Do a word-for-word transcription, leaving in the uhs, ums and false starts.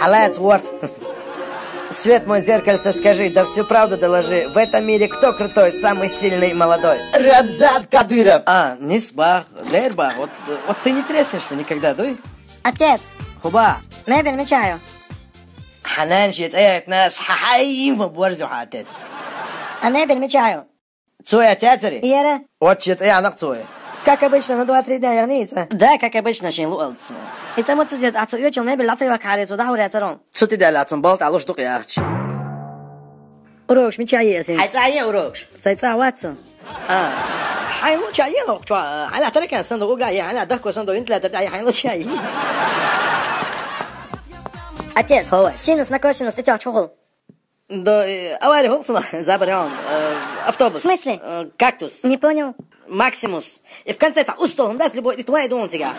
Алац, ворд. Свет мой, зеркальце, скажи, да всю правду доложи. В этом мире кто крутой, самый сильный и молодой? Рамзан Кадыров. А, нисбах, дербах. Вот, вот ты не треснешься никогда, дуй? Отец, Хуба. Мебель мечаю. Ханан шет аят нас хахай ма борзу хатец. А мебель мечаю. Цоя цяцари? Иера. Вот шет аянак цоя. Как обычно, на два-три дня вернется. Да, как обычно, шин луалц. Ица муцузет, а цо ёчил мебель, лаца юак харец, да хуря царон. Цути да лацун болт алуш дук яхч. Урокш мечае син. Хай цае урокш. Сай ца вацу. А. Хай луча е лох чва. Хай ла таракан санду уга е, хай ла дахко санду вентилятор, ай хай луча е. Отец, Хова. Синус на косинус, ты тёх чухул. Да, э, авария хулцула, забарян. Э, автобус. В смысле? Э, кактус. Не понял. Максимус. И в конце это устол, да, с любой, и твоя дом тебя.